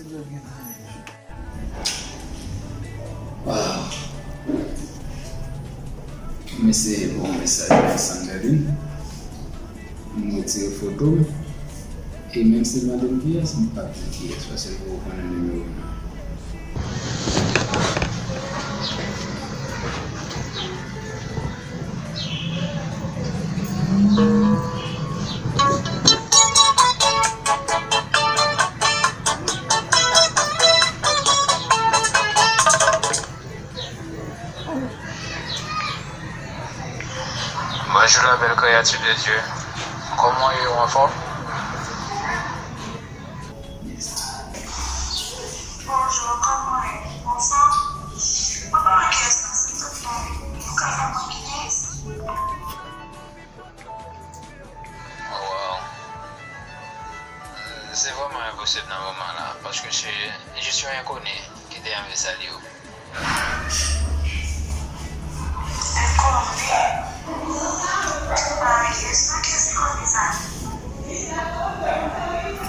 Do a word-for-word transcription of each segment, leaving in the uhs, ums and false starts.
Wow. M eseye voye yon mesaj bay Sanderlin. M retire foto m. E menm si l mande m kiyès, m p ap di kiyès, paske l poko konnen nimewo m nan. Bonjou, la bèl kreyati de Dye. Kòman w ye, ou anfòm? Bonjou, kòman w ye? Ou anfòm? Mwen pa wè kiyès nan se tout moun. Ou ka fè mwen kiyès? Oh, wow. Se vrèman enposib nan moman la, paske se jis yon enkoni ki te anvi salye w. Enkoni? Ah, yes, mwen kiyès ki konn sa?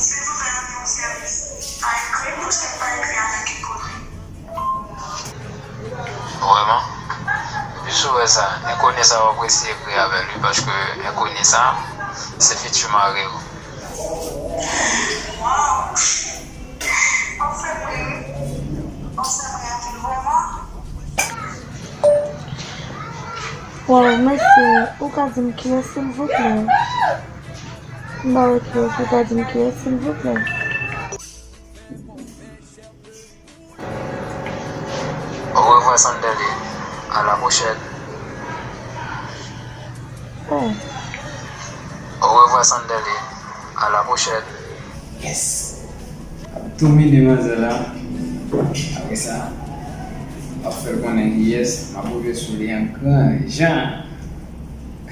Silvouplè, rann mwen yon sèvis. Pa ekri, paske m pa ekri avèk enkoni. Vrèman? Jis ou wè sa, enkoni sa w ap resi ekri avè l wi, paske enkoni sa, se fiti mari w. Wow! W ap fè m ri wi. W ap fè m ri anpil vrèman. Wow, mesye, ou ka di m kiyès, silvouplè? M pa wè kiyès, ou ka di m kiyès, silvouplè? Orevwa Sanderlin, à la prochaine. Oh. Orevwa Sanderlin, à la prochaine. Yes. Ap domine manzè la. Apre sa, m ap fè l konnen kiyès, m ap rive sou li an gran jan.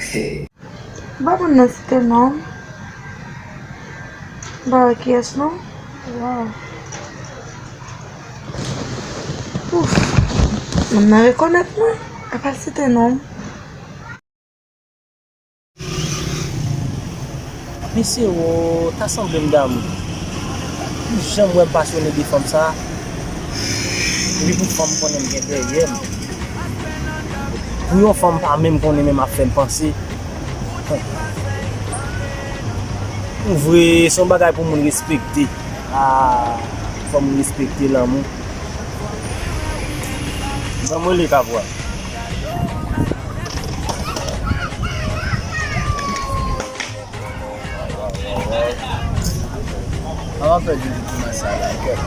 Hey. M pa konn nan site non. M pa wè kiyès non. Wow. Ouf. Moun nan rekonèt mwen. Apa l site non. Mesye, o, ta sanble m damou. Ou janm wè m pasyone de fanm sa? Epi pou fanm konnen m gen dèyè m. Pou yon fanm pa menm konnen menm ap fè m panse. Ou vre, se yon bagay pou moun respekte. Ah, fò moun respekte lanmou. Ban mwen le kavwa. An va fè di pou mwen sa la, kèt.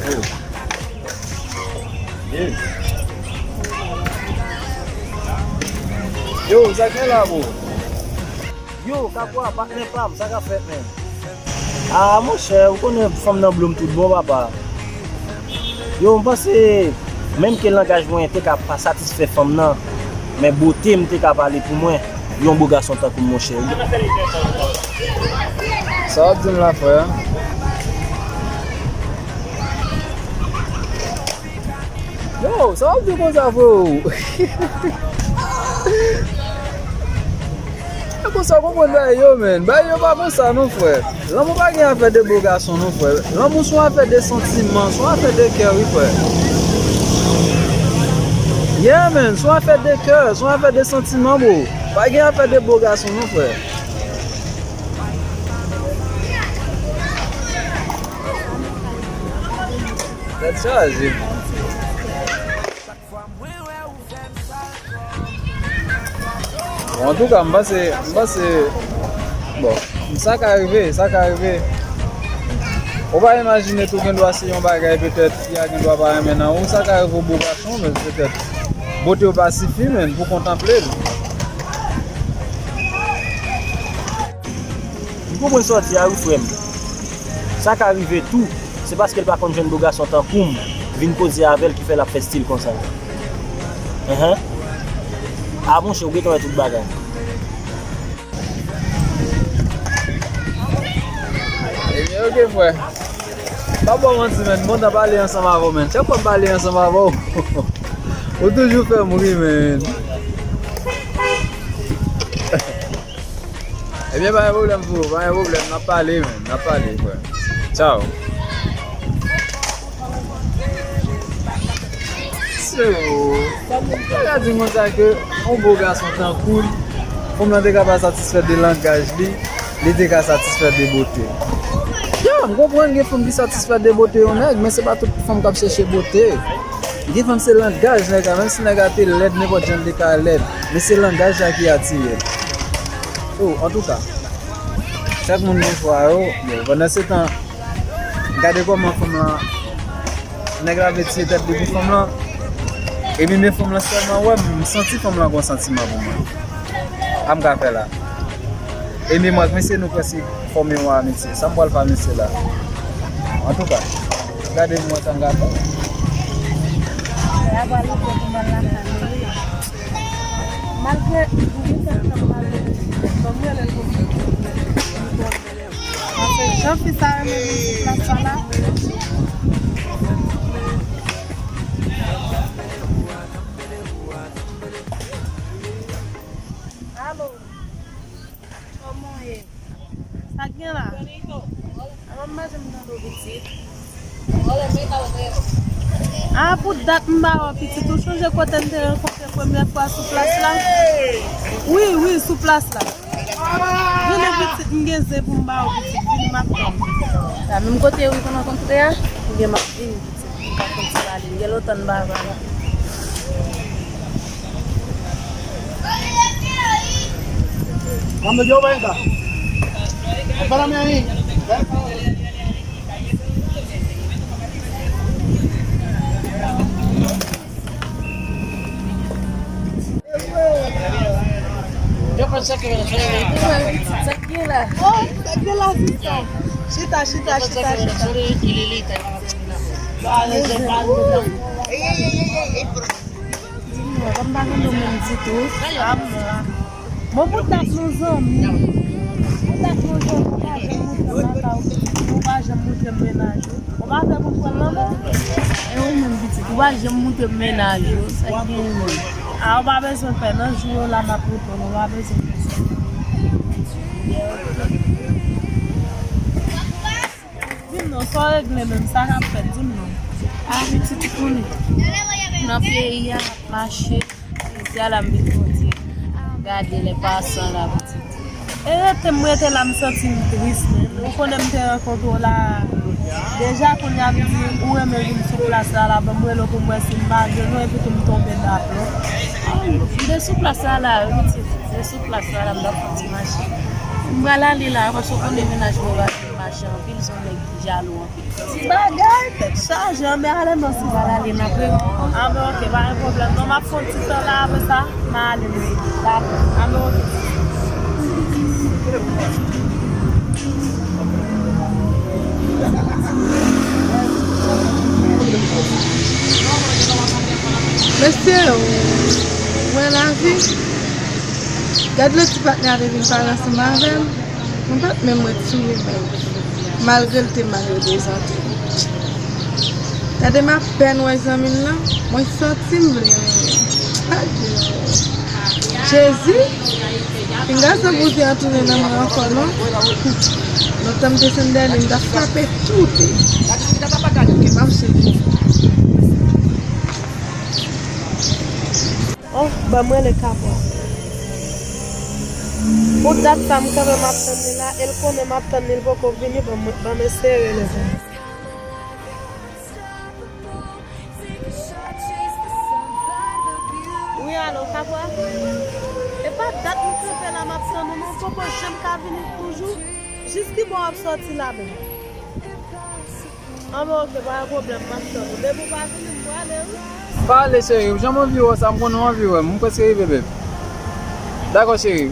Yo. Yo. Yo, sa gen la, bro? Yo, Kakwa, patnè pa m, sa k ap fèt, menm? Ah, monchè, ou konnen fanm nan blo m tout bon, papa. Yo, m panse, menm ke langaj mwen te ka pa satisfè fanm nan, men bote m te ka pale pou mwen, yon bo gason tankou m, monchè. Sa w ap di m la, frè? Yo, sa w ap di konsa, freo? E konsa w konprann bagay yo, menn. Bagay yo pa konsa non, frè. Lanmou pa gen afè de bo gason non, frè. Lanmou se yon afè de santiman, se yon afè de kè, wi, frè. Yeah, menn, se yon afè de kè, se yon afè de santiman, bro. Pa gen afè de bo gason non, frè. Tèt chaje. Bon, antouka, m panse, m panse, bon, sa ka rive, sa ka rive. Ou pa imajine tou gen dwa se yon bagay petèt fi a gen dwa pa renmen nan ou, sa ka rive w bo gason, men petèt bote w pa sifi, men pou kontanple l. M konprann sa w di a wi, frè m. Sa ka rive tou, se paske l pa konn jwenn bo gason tankou m vin koze avè l ki fè l ap fè stil konsa. Enhen. A monchè, ou gentan wè tout bagay. Ebyen, oke, frè. M pa ba w manti, menn. M kontan pale ansanm avè w, menn. Chak fwa m pale ansanm avè w, ou toujou fè m ri, menn. Ebyen, pa gen pwoblèm, bro, pa gen pwoblèm, n ap pale, man, n ap pale, frè. Tchao. So, sa ka di konsa ke yon bo gason tankou l, fanm lan te ka pa satisfè de langaj li, li te ka satisfè de bote l. Ya, m konprann gen fanm ki satisfè de bote yon nèg, men se pa tout fanm k ap chèche bote. Gen fanm se langaj nèg la, menm si nèg la te lèd, nenpòt jan l te ka lèd, men se langaj la ki atire l. Oh, antouka, chak moun gen chwa yo, men pandan se tan, gade kòman fanm lan, nèg la vle tiye tèt li pou fanm lan, epi men fanm lan sèlman wè m, m santi fanm lan gon santiman pou mwen. Sa m ka fè la? E menm ak mesye nou prèske fòme yon amitye. Sa m pral fè a mesye la? Antouka, gade m wè sa m ka fè. Malgre, paske jan fi sa renmen vin sou plas sa la. Alo. Kòman w ye? Sa k gen la? Avan m mache m tande w pitit. A, pou dat m pa wè w pitit. Ou chonje kote n te rankontre premyè fwa sou plas la? Wi, wi, sou plas la. Vini pitit, m gen zen pou m ba w pitit. Vini, m ap tann. Sa menm kote wi, nou rankontre a? Ebyen, m ap vini pitit. M pa konn si pale. M gen lontan m pa pale. Vamos, yo, venga. Espérame ahí. Yo pensé que Venezuela era... Tranquila. Oh, tranquila, sista. Chita, chita, chita, chita. Dale, se va. Ey, ey, ey, ey, ey, ey, pero Di m non, kòm m pa gen nou menm ditou. Bon, pou dat nou zanmi. Pou dat nou zanmi, ou pa janm moutre m lakay ou, ou pa janm moutre m mennaj ou. Ou pa fè pou m pran nan men. E ou menm pitit, ou pa janm moutre m mennaj ou, sa k gen menm? A, ou pa bezwen pè, nan jou yo la m ap moutre w, ou pa bezwen pè. Di m non, sa w regle menm, sa k ap fèt, di m non. A, pitit ou konnen. Nan peyi a, n ap mache, se a la m vin fon ti gade lè pasan la, pitit. E rete m rete la, m santi m tris, men. Ou konnen m te rankontre w la. Deja, kounye a m di, ou renmen vin sou plas la, la, ban m rele w pou m wè si m pa jwenn ou, epi tou m tonbe daplon. A, m te sou plas la, la, wi, pitit. M te sou plas la, la, m t ap fon ti mache. M pral ale la, paske w konnen mennaj mwen pa vin mache anpil, se yon nèg ki jalou anpil. Ti bagay, tèt chaje, anben ale non sista. Pral ale, n ap rele. Anben oke, pa gen pwoblèm. Non, m ap fè yon ti tan la, apre sa, m a ale non. Dakò. Anben oke. Mesye, ou wè lavi? Gad lè ti patnè a te vin pale ansanm avè m. Mwen pa t menm ret sou li menm, malgre l te mal reprezante. Gade m apèn wè zanmi m nan, mwen santi m vle renmen. Adye. Jezi, pinga zanmi an tounen nan mwen ankò non. Lontan m te sendèl li, m t ap frape tou de. Ke m ap cheke. Oh, ban m rele Kapwa. Pou dat sa m kanpe m ap tann li la, e l konnen m ap tann li, l poko vini, ban m, ban m eseye rele pou li. Wi, alo, Kapwa? E pa dat m kanpe la m ap tann ou, non, ou poko janm ka vini toujou? Jis ki bò w ap sòti la menm? Anben oke, pa gen pwoblèm, m ap tann ou. Depi w pa vini, m prale, wi. Pa ale, cheri, jan m anvi wè w sa, m konnen w anvi wè m. M prèske rive, babe. Dakò, cheri.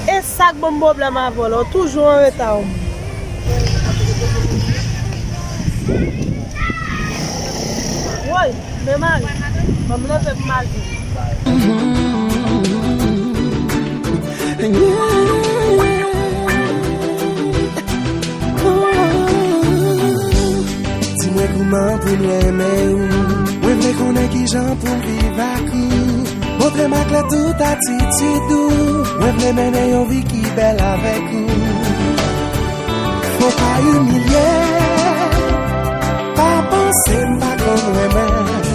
E sa k ban m pwoblèm avè w la, w toujou anreta, w. Woy, men mari, ban m leve pou m al jwenn. Di mwen kouman pou m renmen ou. Mwen vle konnen kijan pou m viv ak ou. Montre m aklè tout atitid ou. Mwen vle mennen yon vi ki bèl avèk ou. Fò pa imilye m, pa panse m pa konn renmen.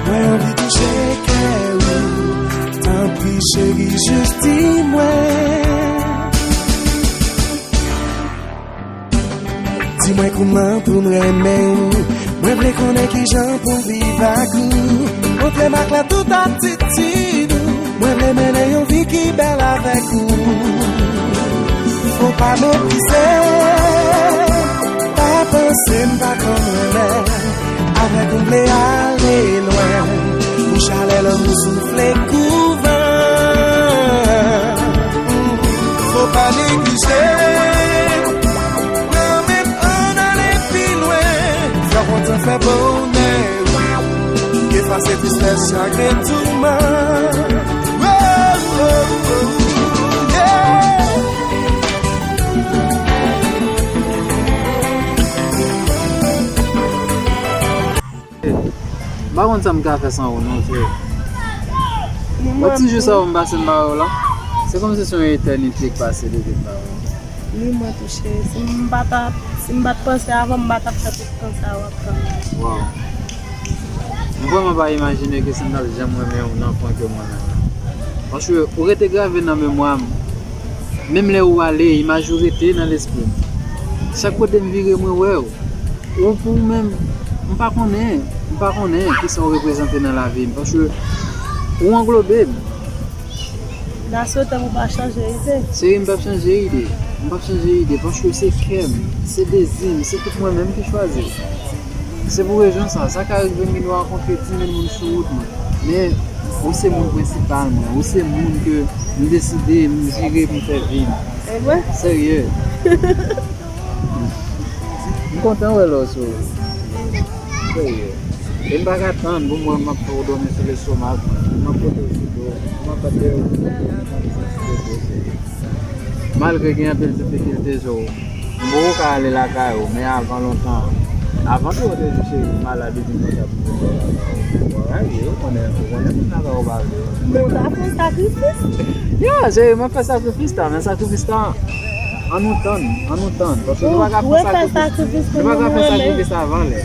Mwen anvi touche kè ou. Tanpri cheri, jis di mwen. Di mwen kouman pou m renmen ou. Mwen vle konnen kijan pou m viv ak ou. Montre m aklè tout atitid ou. Mwen vle mennen yon vi ki bèl avèk ou. Fò pa meprize m, pa panse m pa konn renmen. Avèk ou m vle ale lwen. Pou chalè lanmou soufle kou van. Fò pa neglije. Pran men ann ale pi lwen. Fè kontan fè bonè. Efase tristès, chagren, touman. Oh, oh, oh, yeah. M pa konn sa m ka fè san ou non, cheri. Wè ti jou sa yo m pase m pa wè w la. Se kòmsi se yon etènite k pase depi m pa wè w. Ni mwen tou, cheri. Si m pa t ap, si m pa t panse avan, m pa t ap fè tout tan sa yo ap fè m. Waw. M vrèman pa imajine ke si m t ap janm renmen yon anfan ke mwen menm. Paske ou rete grave nan memwa m. Menm lè ou ale, imaj ou rete nan lespri m. Chak kote m vire, mwen wè w. Ou pou ou menm, m pa konnen, m pa konnen kisa ou reprezante nan lavi m, paske ou anglobe m. N a swete pou w pa chanje ide. Cheri, m p ap chanje ide. M p ap chanje ide, paske se kè m, se dezi m, se tout mwen menm ki chwazi. Se pou rezon sa, sa ka rive m vin rankontre timoun moun sou wout mwen. Men, ou se moun prensipal mwen, ou se moun ke m deside m vire pou m fè vi m. E vre? Serye. M kontan wè lè w souri. Serye. E m pa ka tann pou m wè m ap fè w dòmi sou lestomak mwen, pou m ap pote w sou do, pou m ap bat dèyè w sou do, pou m ap pran w sou do, serye. Malgre gen anpil difikilte, Zo, m poko ka ale lakay ou, men avan lontan, avan twò de jou, cheri, ou malad, epi m pa t ap vin wè w lakay ou. Bon, rayi, ou konnen, ou konnen moun lakay ou pa vle w. Men w ta fè yon sakrifis. Ya, cheri, m ap fè sakrifis la, men sakrifis la, ann nou tann, ann nou tann. Paske nou pa ka fè sakrifis, nou pa ka fè sakrifis avan lè.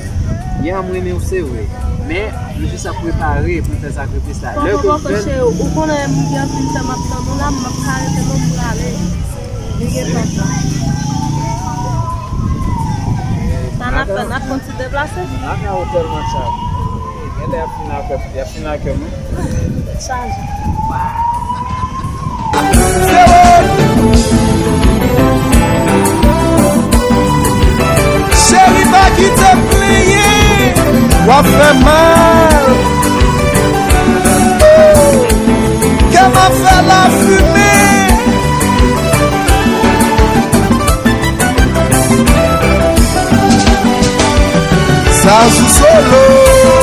Ya, m renmen w, se vre. Men, nou jis ap prepare pou n fè sakrifis la. Lè ke m fè l, ou konnen m gen anpil tan m ap tann ou la, m ap ka rete non m prale. Li gen tan sa. Sa n ap fè, n ap konn ti deplase? Lakay ou tèlman chaje. Genlè y ap fin ak, y ap fin ak mwen. Tèt chaje. Cheri, pa kite m plenyen. W ap fè mal. Kè m ap fè lafimen. Zazou Solo.